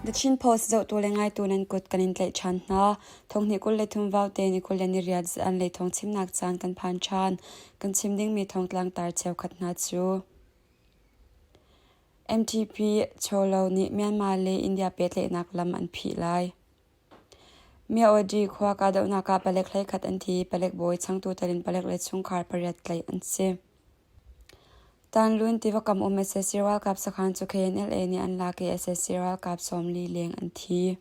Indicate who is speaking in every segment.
Speaker 1: The Chin Post zohtu le ngaitu nan kut kan in tlaih ṭhan hna. Thonghnih 23 vaute ni 28 zan lei thawng chimnak caan kan phan ṭhan. Kan chim dingmi thawngtlang tar cheukhat hna cu MTP Cholo nih Myanmar le India pehtlaihnak lam an phih lai. Myawaddy khua kahdohnak ah palek 11 an thi i palek bawi changtu tel in palek le chungkhar pariat tlaih an si. Tanlun tiva kam um sac ralkap sakhan cu KNLA nih an lak i sac ralkap 40 leng an thi.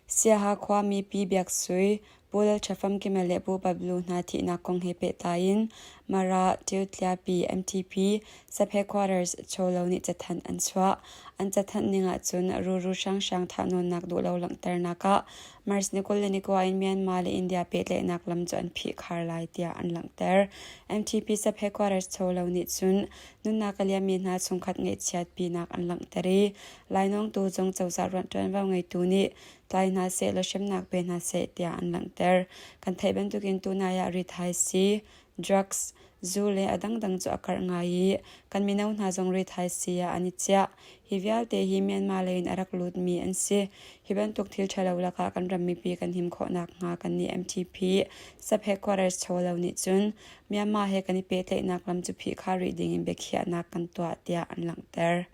Speaker 1: Siaha khuami Pi Biak Sui, Pu Lal Ṭha Famkima le Pu Pablo hna thihnak kong he pehtlai in Mara Ṭiutliapi MTP Sub-Headquarters Cholo nih cathanh an chuah. An cathanh ning ahcun Ruru Hranghrang thahnawnnak duhlo langhternak ah March ni 21 in Myanmar le India pehtlaihnak lam cu an phihkhar lai tiah an langhter. MTP Sub-Headquarters Cholo nih cun nunnak a liammi hna chungkhat ngaihchiatpinak an langhter i lainawngtu zong cozah rianṭuanvo ngeitu nih tlai hna seh law hremnak pe hna seh tiah an langhter. Kan theih bantukin tunai ah rithaisii, drugs, zu le a dangdang cu a karh ngai i kan mino hna zong rithaisii ah an i chiah. Hi vialte hi Myanmar lei in a rak lutmi an si. Hi bantuk thil ṭhalo lakah kan ram mipi kan him khawh nakhnga kannih MTP sub-headquarters Cholo nih cun Myanmar he kan i pehtlaihnak lam cu phihkhar rih dingin biakhiahnak kan tuah tiah an langhter.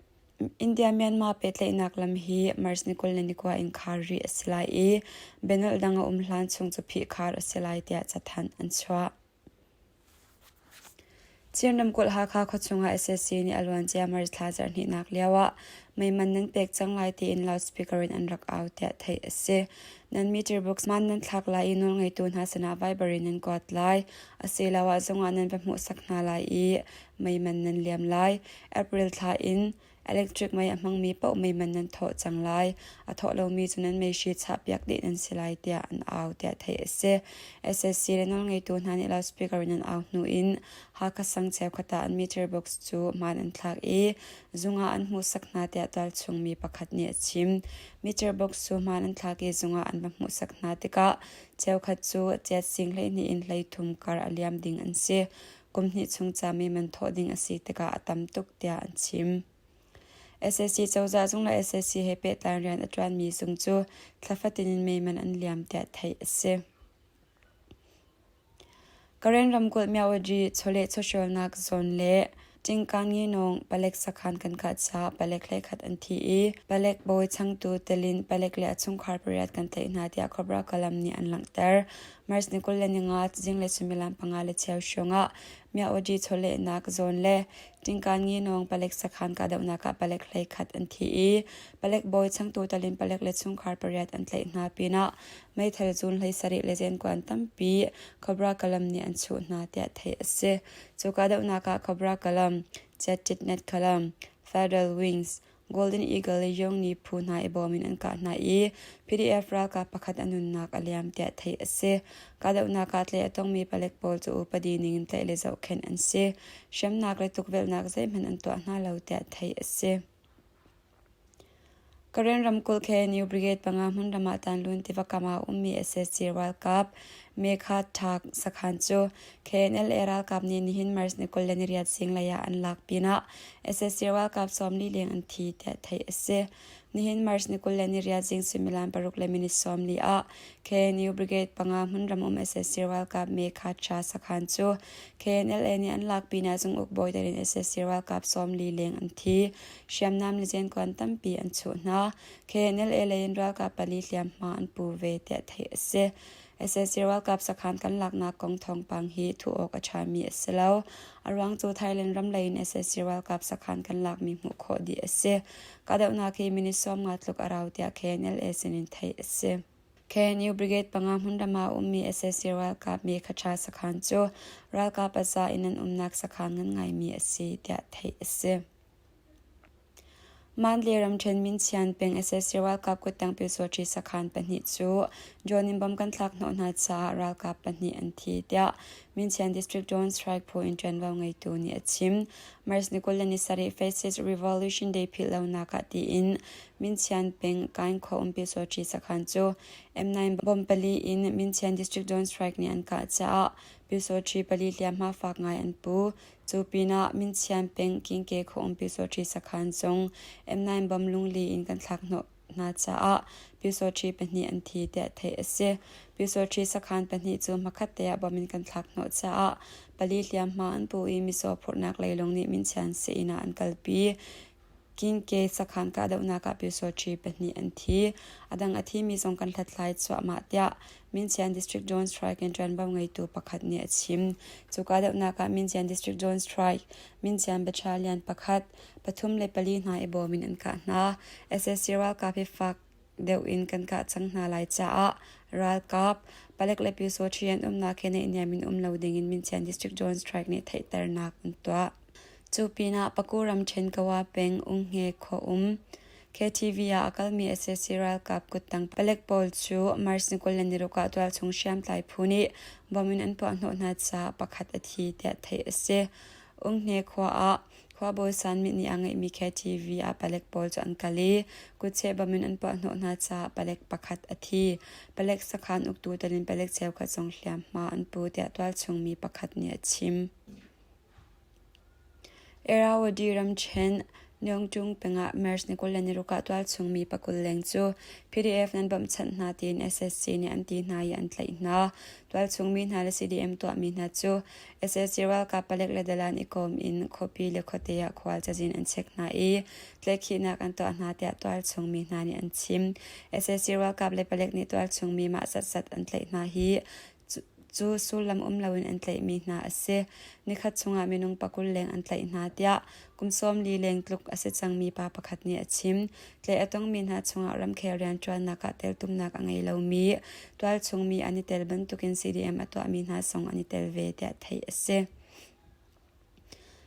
Speaker 1: India-Myanmar pehtlaihnak lam hi March ni 21 in khar rih a si lai i bianolh dang a um hlan chung cu phihkhar a si lai tiah cathanh an chuah. Chin ramkulh Hakha khuachung ah sac nih a luancia March thla zarhhnihnak lio ah meiman nan pek cang lai tiin loudspeaker in an rak au tiah theih a si. Nan meter box man nan thlak lai i nawlngeitu hna sinah Viber in nan kuat lai. Asiloah zungah nan va hmuhsak hna lai i meiman nan liam lai. April thla in electric mei a hmangmi paoh meiman nan thawh cang lai. A thawh lomi cu nan meihri chahpiak dih nan si lai tiah an au tiah theih a si. SSC le nawlngeitu hna nih loudspeaker in an au hnu in Hakha sang cheukhat ah an meter box cu hmaan an thlak i zung ah an hmuhsak hna tiah tualchung mi pakhat nih a chim. Meter box cu hmaan an thlak i zung ah an va hmuhsak hna tikah cheukhat cu chiat sing 12 in 33 kar a liam ding an si. Kum hnih chung ca meiman thawh ding a si tikah a tam tuk tiah an chim. Sac cozah zung le sac he pehtlai rian a ṭuanmi zung cu thla fatin in meiman an liam tiah theih a si. Karen ramkulh Myawaddy chawleh chawhrawlnak zawn le Ṭingkanginawng palek sakhan kan kah caah palek 11 an thi i palek bawi changtu telin palek le a chungkhar pariat kan tlaih hna tiah Cobra Kalam nih an langhter. March ni 25 zinglei suimilam panga le cheu hrawng ah Myawaddy chawlehnak zawn le Ṭingkanginawng palek sakhan kahdohnak ah palek 11 an thi i palek bawi changtu telin palek le chungkhar pariat an tlaih hna pinah meithal zun 17 le zenkuan tampi Cobra Kalam nih an chuh hna tiah theih a si. Cu kahdohnak ah Cobra Kalam, Chet-Tit-Net Kalam, Federal Wings, Golden Eagle le Yongni phu hna i bawm in an kah hna i PDF ralkap pakhat a nunnak a liam tiah theih a si. Kahdohnak ah tlaih a tongmi palek pawl cu upadi ning in tlaih le zohkhenh an si. Hremnak le tukvelhnak zeihmanh an tuah hna lo tiah theih a si. Karen ramkulh KNU Brigade panga hmunram ah Tanlun tiva kam ah a ummi sac ralkap Mekha Thak sakhan cu KNLA ralkap nih nihin March ni 28 zinglei ah an lak pinah sac ralkap 40 leng an thi tiah theih a si. Nihin March ni 28 zing suimilam paruk le minute 40 ah KNU Brigade panga hmunram um sac ralkap Mekha Tha sakhan cu KNLA nih an lak pinah zunguk bawi tel in sac ralkap 40 leng an thi. Hriamnam le zenkuan tampi an chuh hna. KNLA lei in ralkap pali hliamhma an pu ve tiah theih a si. Sac ralkap sakhan kan laknak kong thawngpang hi thuh awk a ṭhami a si lo. A ruang cu Thailand ram lei in sac ralkap sakhan kan lakmi hmuh khawh dih a si. Kahdohnak hi minute 50 tluk a rau tiah KNLA sinin theih a si. KNU Brigade panga hmunram ah a ummi sac ralkap mi khaṭha sakhan cu ralkap a za in an umnak sakhan ngan ngaimi a si tiah theih a si. Mandalay ramṭhen Minchian peng sac ralkap kuttang pyusawṭhi sakhan pahnih cu drone in bom kan thlak hnawh hna caah ralkap pahnih an thi tiah. Myinchian District Drone Strike phu in ṭuanvo ngeitu nih a chim. March ni 27 Faces Revolution Day philhlonak ah tiin Myinchian peng Kaing khua um Pyusawhti sakhan cu M9 bomb pali in Myinchian District Drone Strike nih an kah caah Pyusawhti pali hliamhma fak ngai an pu. Cu pinah Myinchian peng Kingke khua um Pyusawhti sakhan zong M9 bomb lungli in kan thlak hnawh hna caah Pyusawhti pahnih an thi tiah theih a si. Pyusawhti sakhan pahnih cu hmakhat te ah bom in kan thlak hnawh caah pali hliamhma an pu i mizaw phurhnak leilung nih Myinchian sii-inn ah an kalpi. Kingke sakhan kahdohnak ah Pyusawhti pahnih an thi. A dang a thimi zong kan hlathlai cuahmah tiah Myinchian District Drone Strike in ṭuanvo ngeitu pakhat nih a chim. Cu kahdohnak ah Myinchian District Drone Strike, Myinchian Battalion pakhat, pathum le pali hna i bawm in an kah hna. Sac ralkap hi fak deuh in kan kah cang hna lai caah ralkap, palek le pyusawṭhi an umnak he naihniam in um lo ding in Myinchian District Drone Strike nih theihternak an tuah. Cu pinah Paku ramṭhen Kawa peng Unghnge khua um KTV ah a kalmi sac ralkap kuttang palek pawl cu March ni 26 ah tualchung hriamtlai phu nih bom in an puahhnawh hna caah pakhat a thi tiah theih a si. Unghnge khua ah Khuabawi Sanmit nih a ngeihmi KTV ah palek pawl cu an kal i kutcheh bom in an puahhnawh hna caah palek pakhat a thi. Palek sakhan uktu tel in palek cheukhat zong hliamhma an pu tiah tualchung mi pakhat nih a chim. Irrawaddy ramṭhen Nyongṭung peng ah March ni 26 ah tualchung mi pakul leng cu PDF nan bawmhchanh hna tiin SSC nih an ti hna i an tlaih hna. Tualchung mi hna le CDM tuahmi hna cu sac ralkap palek le dalan i kawm in khuapi le khuate ah khual cazin an chek hna i tlaihkhihnak an tuah hna tiah tualchung mi hna nih an chim. Sac ralkap le palek nih tualchung mi mah zatzat an tlaih hna hi cu sullam um loin an tlaihmi hna a si. Nikhat chungah minung pakul leng an tlaih hna tiah kum 40 leng tluk a si cangmi pa pakhat nih a chim. Tlaih a tongmi hna chungah ramkhel rianṭuannak ah teltumnak a ngei lomi tualchung mi an i tel bantukin CDM a tuahmi hna zong an i tel ve tiah theih a si.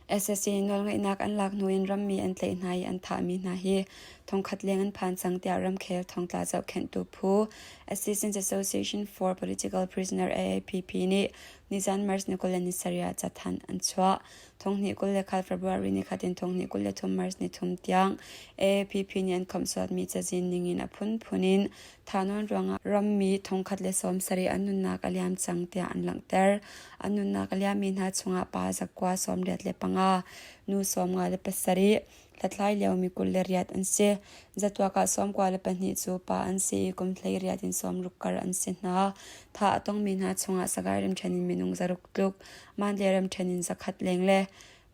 Speaker 1: Sac nawlngeihnak an lak hnu in rammi an tlaih hna i an thahmi hna hi thongkhat leng an phan cang tiah ramkhel thongtla zohkhenhtu phu Assistance Association for Political Prisoner AAPP nih nizan March ni 27 ah cathanh an chuah. Thonghnih 21 February ni khat in thonghnih 23 March ni thum tiang AAPP nih an khawmhsuatmi cazin ningin a phunphun in thahnawn ruangah rammi thongkhat le 70 an nunnak a liam cang tiah an langhter. An nunnak a liammi hna chungah pa zakua 85, nu 57, hlathlai liomi 28 an si. Zatuak ah 92 cu pa an si i kum 18 in 60 kar an si hna. Thah a tongmi hna chungah Sagaing ramṭhen in minung zaruk tluk, Mandalay ramṭhen in zakhat leng le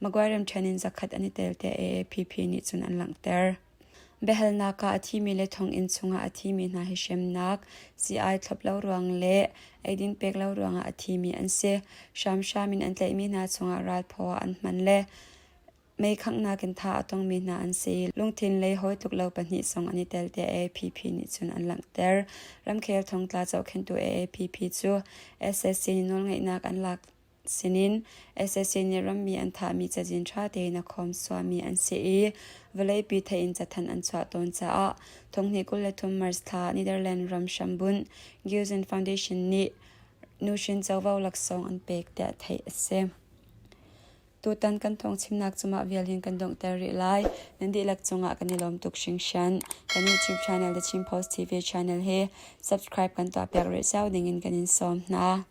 Speaker 1: Magway ramṭhen in zakhat an i tel tiah AAPP nih cun an langhter. Biahalnak ah a thimi le thonginn chungah a thimi hna hi hremnak, sii-ai thlop lo ruang le eidin pek lo ruangah a thimi an si. Hramhram in an tlaihmi hna chungah ralphaw ah an hman le mei khanghnak in thah a tongmi hna an si. Lungthin lei hawi tluk lo pahnih zong an i tel tiah AAPP nih cun an langhter. Ramkhel thongtla zohkhenhtu AAPP cu sac nih nawlngeihnak an lak sinin sac nih rammi an thahmi cazin ṭha tein a khawmsuami an si i vawleipi theih in cathanh an chuah tawn caah thonghnih 23 March thla Netherlands ram hrambunh Geuzen Foundation nih nuhrin covo laksawng an pek tiah theih a si. Tutan kan thawngchimnak cu mah vial hin kan donghter rih lai. Nan dihlak cungah kan i lawm tuk hringhran. Kan YouTube channel The Chin Post TV channel hi subscribe kan tuahpiak rih cio dingin kan in sawm hna.